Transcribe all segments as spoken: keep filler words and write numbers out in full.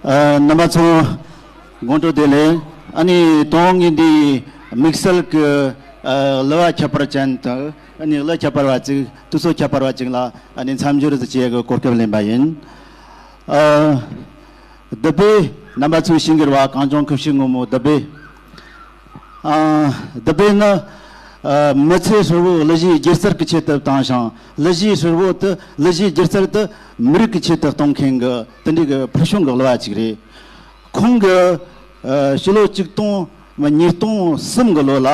ཨ། རྣམ་པ་ཚོ་དགོང་དྲོ་བདེ་ལེགས། ཨ་ནི་དོན་ངེད་འདི་དམིགས་བསལ་གྱི་ཨ་གླུ་བ་ཁྱད་པར་ཅན་དང་ཨ་ནི་གླུ་ཁྱད་པར་བ་ཅིག་དུས་ཚོད་ཁྱད་པར་བ་ཅིག་ལ་ཨ་ནི་མཚམས་སྦྱོར་དུ་བྱེད་ཀྱི་གོ་སྐབས་ལེན་པ་ཡིན། ཨ། བདུད་བྷེ། རྣམ་པ་ཚོས་ཤེས་ཀྱི་རེད་བ། གངས་ལྗོངས་ཁུ་བྱུག་སྔོན་མོ་བདུད་བྷེ། ཨ། བདུད་བྷེ་ནི་ཨ་མི་ཚེ་ཧྲིལ་བོ་གླུ་གཞས་སྒྱུ་རྩལ་གྱི་ཆེད་དུ་བཏང་ཞིང་། གླུ་གཞས་ཧྲིལ་བོ་དེ། གླུ་གཞས་སྒྱུ་རྩལ་དེ་མི་རིགས་ཀྱི་ཆེད་དུ་གཏོང་མཁན་གྱི་དེ་འདྲའི་གི་ཕུལ་བྱུང་གི་གླུ་བ་ཅིག་རེད། ཁོང་གིས་ཨ་ཕྱི་ལོ་ཆིག་སྟོང་ཉིས་སྟོང་གསུམ་གི་ལོ་ལ་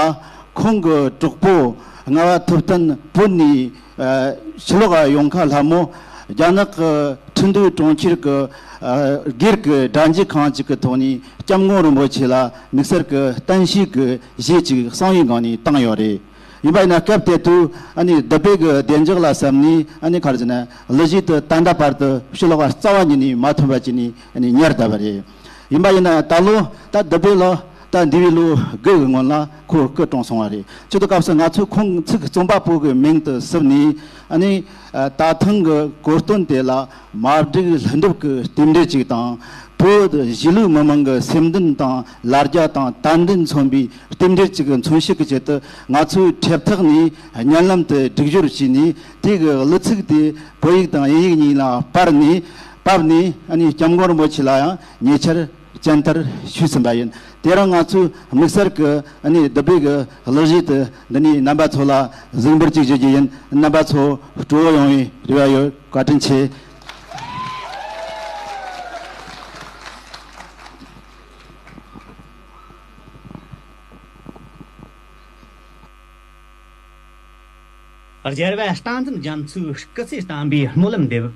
ཁོང་གི་གྲོགས་པོ་རྔ་བ་ཐུབ་བསྟན་བོད་ནས་ཨ་ཕྱི་ལོགས་ཡོང་ཁ་སླ་མོ་རྒྱ་ནག་གི་ཁྲིན་ཏུའུ་གྲོང་ཁྱེར་གྱི་ཨ་སྒེར་གྱི་སྒྲ་འཇུག་ཁང་ཅིག་གི་ཐོག་ནས་སྐྱབས་མགོན་རིན་པོ་ཆེ་ལ་དམིགས་བསལ་གྱི་གཏམ་བཤད་ཀྱི་གཞས་ཅིག་གསང་བའི་སྒང་ནས་བཏང་ཡོད་རེད། ཡིན་པ་ཡིན་ན་སྐབས་དེ་དུས་ཨ་ནི་བདུད་བྷེ་གི་བདེ་འཇགས་ལ་བསམ་ནས། ཨ་ནི་ག་རེ་ཟེར་ན། གླུ་གཞས་དེ་ད་ལྟ་བར་དུ་ཕྱི་ལོགས་ལ་རྩ་བ་ཉིད་ནས་མ་ཐོན་པ་བྱས་ནས་ཨ་ནི་ཉར་བསྡད་པ་རེད། ཡིན་པ་ཡིན་ན་ད་ལོ་ད་བདུད་བྷེ་ལོ་ད་འདས་པའི་ལོ་དགུ་གི་སྔོན་ལ་ཁོ་སྐུ་གྲོངས་སོང་བ་རེད། ཆེད་དུ་སྐབས་སུ་ང་ཚོས་ཁོང་ཚིག་རྩོམ་པ་པོ་གི་མིང་དུ་བསུབས་ནས། ཨ་ནི་ད་ཐེངས་ཀྱི་གོ་སྟོན་དེ་ལ་མ་བསྒྲིགས་ལྷུན་གྲུབ་ཀྱི་རྟེན་འབྲེལ་ཅིག་དང་། བོད་གཞིས་ལུས་མི་མང་གི་སེམས་འདུན་དང་ལ་རྒྱ་དང་དད་འདུན་མཚོན་པའི་རྟེན་འབྲེལ་ཅིག་གི་མཚོན་བྱེད་ཀྱི་ཆེད་དུ། ང་ཚོས་འཁྲབ་ཐག་ནས་བརྙན་ལམ་དུ་སྒྲིག་སྦྱོར་བྱས་ནས། དེ་གི་གླུ་ཚིག་དེ་བོད་ཡིག་དང་དབྱིན་ཡིག་གཉིས་ལ་བར་ནས་ཕབ་ནས། ཨ་ནི་སྐྱབས་མགོན་རིན་པོ་ཆེ་ལ་ཡང་ཉེ་ཆར་སྤྱན་བསྟར་ཞུས་ཟིན་པ་ཡིན། དེ་རིང་ང་ཚོས་དམིགས་བསལ་གྱི་ཨ་ནི་བདུད་བྷེ་གི་གླུ་གཞས་དེ་འདི་ནས་རྣམ་པ་ཚོ་ལ་གཟིགས་འབུལ་ཅིག་ཞུ་རྒྱུ་ཡིན། རྣམ་པ་ཚོ་སྤྲོ་བོ་ཡོང་བའི་རེ་བ་ཡོད། བཀའ་དྲིན་ཆེ། རྒྱལ་བ་སྟག་འཛིན་རྒྱ་མཚོའི་སྐུ་ཚེ་བརྟན་པའི་སྨོན་ལམ་འདེབས།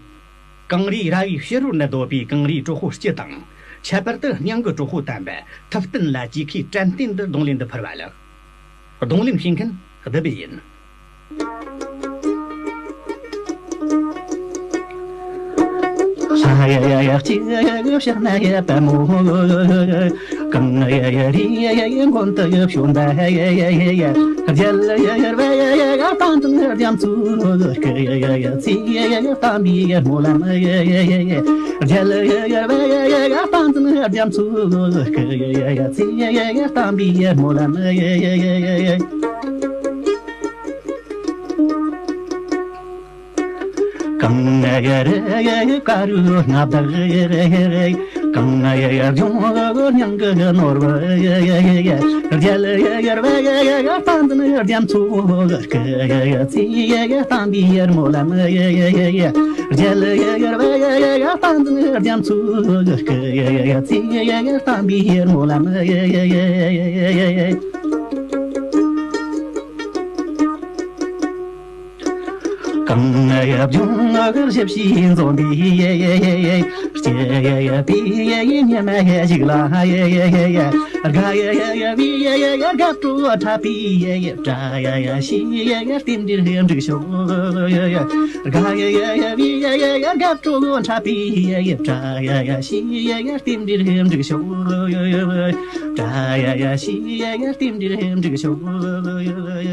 གངས་རིའི་ར་བས་ཕྱི་རོལ་ནས་བརྡོལ་བའི་གངས་རིའི་གྲོག་པོ་སྤྱི་དང་། ཁྱད་པར་དུ་སྙིང་གི་གྲོགས་པོ་དམ་པ་ཐུབ་བསྟན་ལ་གྱེས་ཁའི་དྲན་རྟེན་དུ་རྡུང་ལེན་དུ་ཕུལ་བ་ལགས། རྡུང་ལེན་བྱེད་མཁན་བདུད་བྷེ་ཡིན། གངས་རི་དཀར་རུ་སྣ་བདག་གངས་ལྗོངས་སྙིང་གི་ནོར་བུ། རྒྱལ་བའི་བསྟན་འཛིན་རྒྱ་མཚོ་སྐུ་ཚེ་བརྟན་པའི་སྨོན་ལམ། རྒྱལ་བའི་བསྟན་འཛིན་རྒྱ་མཚོ་སྐུ་ཚེ་བརྟན་པའི་སྨོན་ལམ། གངས་ལྗོངས་ཞབས་ཕྱི་འཛོམས་པའི་སྐྱིད་པའི་ཉི་མ་ཞིག་ལ། དགའ་བའི་དགའ་སྤྲོ་འཁྲབ་པའི་བཀྲ་ཤིས་རྟེན་འབྲེལ་འགྲིག་ཤོག། དགའ་བའི་དགའ་སྤྲོ་འཁྲབ་པའི་བཀྲ་ཤིས་རྟེན་འབྲེལ་འགྲིག་ཤོག། བཀྲ་ཤིས་རྟེན་འབྲེལ་འགྲིག་ཤོག།